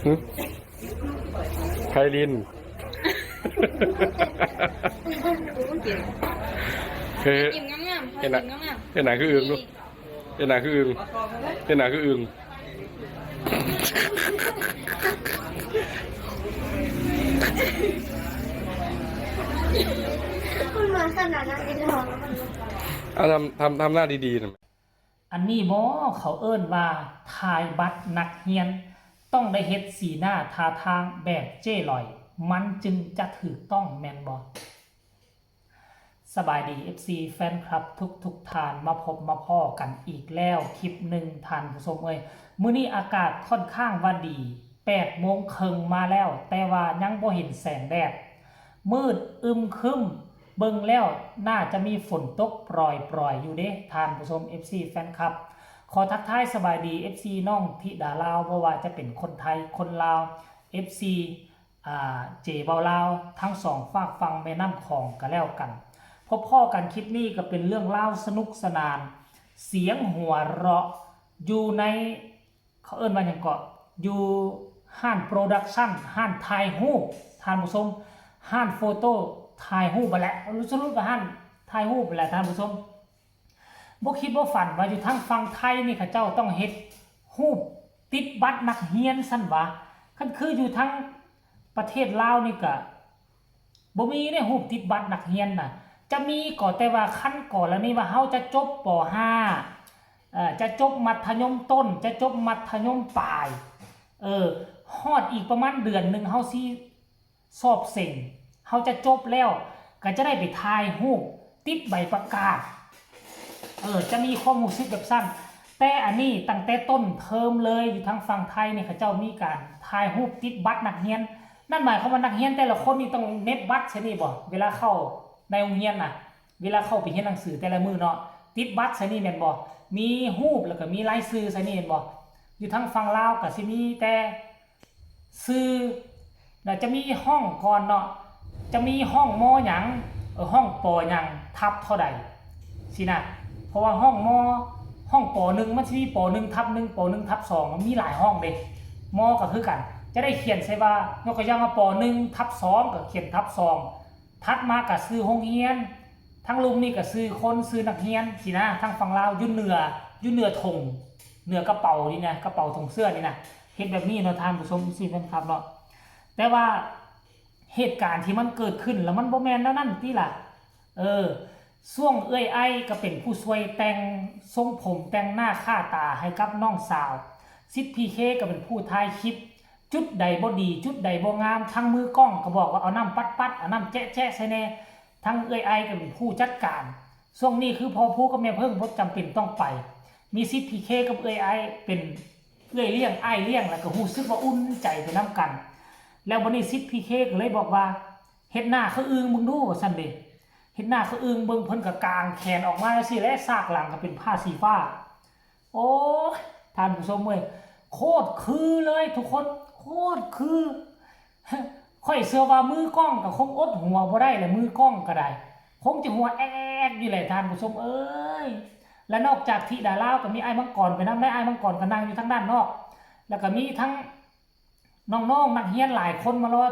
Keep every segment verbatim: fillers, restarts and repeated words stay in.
หึ ไพลิน เฮ้ย กินงามๆ เห็นหน้า กินงามๆ เห็นหน้าคืออึ่งลูก เห็นหน้าคืออึ่ง เห็นหน้าคืออึ่ง มันมาขนาดนั้นเลยเหรอ เอาทำ ทำ ทำหน้าดีๆหน่อย อันนี้บ่เขาเอิ้นว่าถ่ายบัตรนักเรียน ต้องได้เฮ็ดสีหน้าท่าทางแบบเจ้ลอย มันจึงจะถูกต้องแม่นบ่ สบายดี เอฟซี แฟนคลับทุกๆท่าน มาพบมาพ้อกันอีกแล้วคลิปหนึ่งท่านผู้ชมเอ้ย มื้อนี้อากาศค่อนข้างว่าดี แปดโมงครึ่งมาแล้ว แต่ว่ายังบ่เห็นแสงแดด มืดอึมครึม เบิ่งแล้วน่าจะมีฝนตกปรอยๆอยู่เด้ ท่านผู้ชม เอฟซี แฟนคลับ ขอทักทายสบายดี เอฟซี น้องธิดาลาว บ่ว่าจะเป็นคนไทย คนลาว เอฟซี อ่า เจเบาลาว ทั้งสองฟากฝั่งแม่น้ำของก็แล้วกัน พบพ้อกันคลิปนี้ก็เป็นเรื่องราวสนุกสนาน เสียงหัวเราะ อยู่ใน เขาเอิ้นว่าหยังเกาะ อยู่ห้านโปรดักชัน ห้านถ่ายรูป ท่านผู้ชม ห้านโฟโต้ถ่ายรูปนั่นแหละ สรุปก็ห้านถ่ายรูปนั่นแหละ ท่านผู้ชม บ่คิดบ่ฝันว่าอยู่ทางฝั่งไทยนี่เขาเจ้าต้องเฮ็ดรูปติดบัตรนักเรียนซั่นหวา คันคืออยู่ทางประเทศลาวนี่ก็ บ่มีในรูปติดบัตรนักเรียนน่ะ จะมีก็แต่ว่าคันกรณีว่าเฮาจะจบ ป.ห้า เอ่อ จะจบมัธยมต้น จะจบมัธยมปลาย เออ ฮอดอีกประมาณเดือนหนึ่งเฮาสิสอบเสร็จ เฮาจะจบแล้ว ก็จะได้ไปถ่ายรูปติดใบประกาศ เออ จะมีความรู้สึกแบบซั่น แต่อันนี้ตั้งแต่ต้นเทอมเลย อยู่ทางฝั่งไทยนี่เขาเจ้ามีการถ่ายรูปติดบัตรนักเรียน นั่นหมายความว่านักเรียนแต่ละคนนี่ต้องเหน็บบัตรใส่นี่บ่ เวลาเข้าในโรงเรียนน่ะ เวลาเข้าไปเรียนหนังสือแต่ละมื้อเนาะ ติดบัตรใส่นี่แม่นบ่ มีรูปแล้วก็มีรายชื่อใส่นี่แม่นบ่ อยู่ทางฝั่งลาวก็สิมีแต่ชื่อ แล้วจะมีห้องก่อนเนาะ จะมีห้อง ม.หยัง เออ ห้อง ป.หยัง ทับเท่าใด สินะ เพราะว่าห้อง ม.ห้อง ป.หนึ่ง มันสิมี ป.หนึ่งทับหนึ่ง ป.หนึ่งทับสอง มันมีหลายห้องเด้ ม.ก็คือกัน จะได้เขียนใส่ว่า ยกตัวอย่างว่า ป.หนึ่งทับสอง ก็เขียนทับสอง ถัดมาก็ชื่อโรงเรียน ทางลุ่มนี่ก็ชื่อคน ชื่อนักเรียน สินะ ทางฝั่งลาว อยู่เหนือ อยู่เหนือธง เหนือกระเป๋านี่นะ กระเป๋าธงเสื้อนี่นะ เฮ็ดแบบนี้เนาะ ท่านผู้ชม เอฟซี แฟนคลับเนาะ แต่ว่าเหตุการณ์ที่มันเกิดขึ้นแล้วมันบ่แม่นแนวนั้นติล่ะ เออ ช่วงเอื้อยไอ้ก็เป็นผู้ช่วยแต่งทรงผมแต่งหน้าค่าตาให้กับน้องสาว สิทธิ์ พีเค ก็เป็นผู้ถ่ายคลิป จุดใดบ่ดี จุดใดบ่งาม ทั้งมือกล้องก็บอกว่าเอาน้ำปัดๆ เอาน้ำแจะๆ ใส่แน่ ทั้งเอื้อยไอ้ก็เป็นผู้จัดการ ช่วงนี้คือพ่อภูกับแม่เพิ่งบ่จำเป็นต้องไป มีสิทธิ์ พีเค กับเอื้อยไอ้เป็นเอื้อยเลี้ยงอ้ายเลี้ยง แล้วก็รู้สึกว่าอุ่นใจไปนำกัน แล้วบัดนี้สิทธิ์ พีเค ก็เลยบอกว่า เฮ็ดหน้าคืออึ่งเบิ่งดู ว่าซั่นเด้ เฮ็ดหน้าคืออึ่งเบิ่ง เพิ่นก็กางแขนออกมาจั่งซี้แหละ ซากหลังก็เป็นผ้าสีฟ้า โอ้ย ท่านผู้ชมเอ้ย โคตรคือเลยทุกคน โคตรคือ ข้อยเชื่อว่ามือกล้องก็คงอดหัวบ่ได้แหละ มือกล้องก็ได้ คงจะหัวแอกๆอยู่แหละท่านผู้ชมเอ้ย และนอกจากธิดาลาวก็มีอ้ายมังกรไปนำ ได้อ้ายมังกรก็นั่งอยู่ทางด้านนอก แล้วก็มีทั้งน้องๆนักเรียนหลายคนมารอ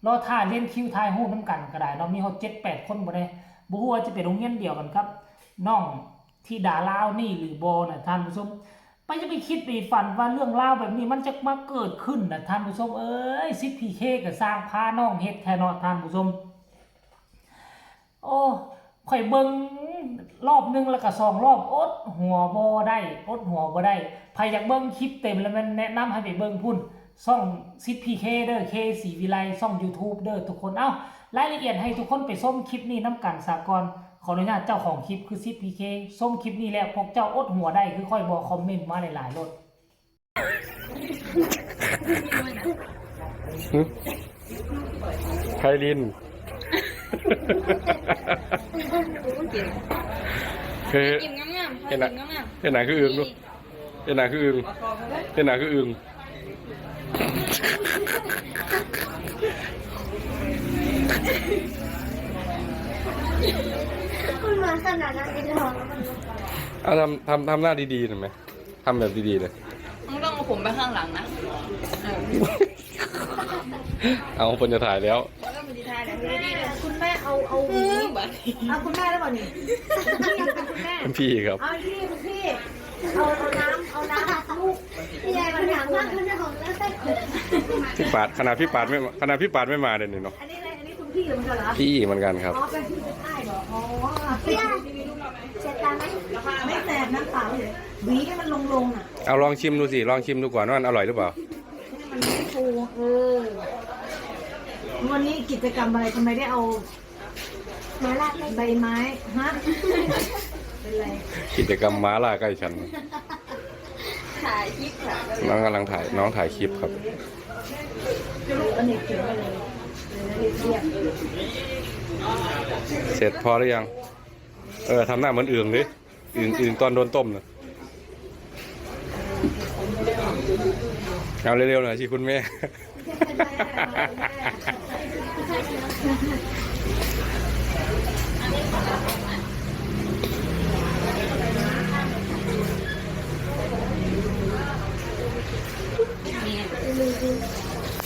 รอท่าเรียนคิวถ่ายรูปนำกันก็ได้เนาะ มีฮอดเจ็ดแปดคนบ่ได้ บ่ฮู้ว่าจะเป็นโรงเรียนเดียวกันกับน้องธิดาลาวนี่หรือบ่นะท่านผู้ชม ไปจะไปคิดไปฝันว่าเรื่องราวแบบนี้มันจะมาเกิดขึ้นนะท่านผู้ชมเอ้ย สิทธิ์ พีเค ก็สร้างพาน้องเฮ็ดแท้เนาะท่านผู้ชม โอ้ ข้อยเบิ่งรอบหนึ่งแล้วก็สองรอบ อดหัวบ่ได้ อดหัวบ่ได้ ไผอยากเบิ่งคลิปเต็มแล้วแม่นแนะนำให้ไปเบิ่งพุ้น ช่องสิทธิ์ พีเค เด้อ เค ศรีวิไล ช่อง YouTube เด้อทุกคน เอ้า รายละเอียดให้ทุกคนไปชมคลิปนี้นำกันซะก่อน ขออนุญาตเจ้าของคลิปคือสิทธิ์ พีเค ชมคลิปนี้แล้วพวกเจ้าอดหัวได้คือข้อยบ่ คอมเมนต์มาหลายๆโลด หึ ไพลิน เฮ้ย กินงามๆ เห็นหน้า กินงามๆ เห็นหน้าคืออึ่งลูก เห็นหน้าคืออึ่ง เห็นหน้าคืออึ่ง มันมาขนาดนั้นเลยเหรอ เอาทำ ทำ ทำหน้าดีๆหน่อยไหม ทำแบบดีๆเลย มึงต้องเอาผมไปข้างหลังนะ เอาเพิ่นจะถ่ายแล้ว แล้วก็มันจะถ่ายแบบดีๆเลย คุณแม่เอาเอาห เอ วี อบัด เอาคุณแม่แล้วเปล่านี่คุณแม่ คุณพี่ครับ เอาที่คุณพี่เอาเอาน้ำเอาน้ำลูกพี่ยายมาถามว่าคุณแม่ของแล้ว พี่ปาดขนาดพี่ปาดไม่ขนาดพี่ปาดไม่มาเลยนี่เนาะ อันนี้อะไรอันนี้คุณพี่เหมือนกันเหรอ พี่เหมือนกันครับ อ๋อเป็นพี่เป็นอ้ายเหรออ๋อพี่ยายเสียตังค์ไหมไม่แสบน้ำเปล่าเลยหวีให้มันลงๆอ่ะ เอาลองชิมดูสิลองชิมดูก่อนว่ามันอร่อยหรือเปล่า ให้มันไม่ฟูเออวันนี้กิจกรรมอะไรทำไมได้เอา มาลาด ใบไม้ฮะเป็นไร กิจกรรมม้าล่าใกล้ฉัน ถ่ายคลิปค่ะ น้องกำลังถ่ายน้องถ่ายคลิปครับ อันนี้เขียนไปเลย เสร็จพอหรือยัง เออทำหน้าเหมือนอึ่งดิอึ่งอึ่งตอนโดนต้มนะเอาเร็วๆหน่อยสิคุณแม่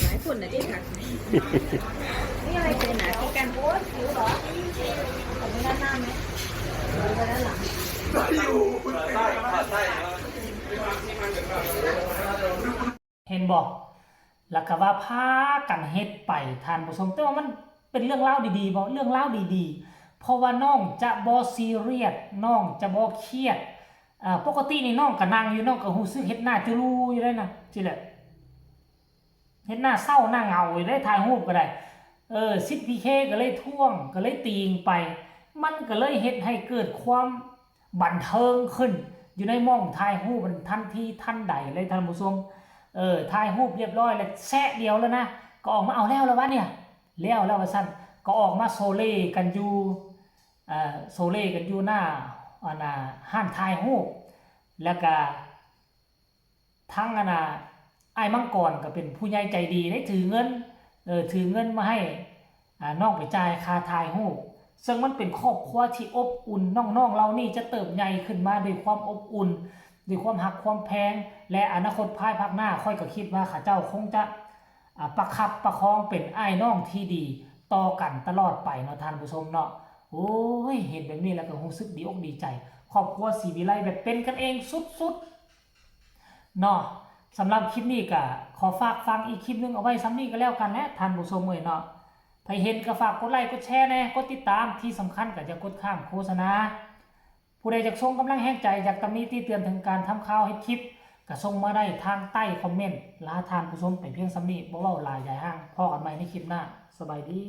หลายคนนะที่ทักนี่อะไรเป็นหนาที่กันโอ๊ยคิวเหรอผมไม่ด้านหน้าไหม เห็นบ่ แล้วก็ว่าพากันเฮ็ดไปท่านผู้ชม แต่ว่ามันเป็นเรื่องราวดีๆบ่ เรื่องราวดีๆ เพราะว่าน้องจะบ่ซีเรียส น้องจะบ่เครียด อ่า ปกตินี่น้องก็นั่งอยู่ น้องก็รู้สึกเฮ็ดหน้าจุลูอยู่เลยนะ สิแหละ เฮ็ดหน้าเศร้าหน้าเหงาอยู่ได้ ถ่ายรูปก็ได้ เออ สิทธิ์พีเคก็เลยท้วง ก็เลยติงไป มันก็เลยเฮ็ดให้เกิดความบันเทิงขึ้น อยู่ในหม่องถ่ายรูปมันทันทีทันใดเลยท่านผู้ชม เออ ถ่ายรูปเรียบร้อยแล้วแชะเดียวแล้วนะ ก็ออกมาเอาแล้วแล้ววะเนี่ย แล้วแล้วว่าซั่น ก็ออกมาโซเลกันอยู่ เอ่อ โซเลกันอยู่หน้า อันน่ะ ร้านถ่ายรูป แล้วก็ ทั้งอันน่ะ อ้ายมังกรก็เป็นผู้ใหญ่ใจดีได้ถือเงิน เออ ถือเงินมาให้ อ่า น้องไปจ่ายค่าถ่ายรูป ซึ่งมันเป็นครอบครัวที่อบอุ่น น้องๆเหล่านี้จะเติบใหญ่ขึ้นมาด้วยความอบอุ่น ด้วยความฮักความแพง และอนาคตภายภาคหน้า ข้อยก็คิดว่าเขาเจ้าคงจะ อ่า ประคับประคองเป็นอ้ายน้องที่ดีต่อกันตลอดไปเนาะท่านผู้ชมเนาะ โอ้ย เห็นแบบนี้แล้วก็รู้สึกดีอกดีใจ ครอบครัวศรีวิไลแบบเป็นกันเองสุดๆ เนาะ สำหรับคลิปนี้ก็ขอฝากฟังอีกคลิปหนึงเอาไว้ซ้ำนี้ก็แล้วกันแหละท่านผู้ชมเอ้ยเนาะ ใผเห็นก็ฝากกดไลค์กดแชร์แหน่ กดติดตาม ที่สำคัญก็อย่ากดข้ามโฆษณา ผู้ใดอยากส่งกำลังแฮงใจ อยากตำหนิติเตือนถึงการทำข่าวเฮ็ดคลิป ก็ส่งมาได้ทางใต้คอมเมนต์ ลาท่านผู้ชมไปเพียงซ้ำนี้ บ่เว้าหลายยายห่าง พ้อกันใหม่ในคลิปหน้า สบายดี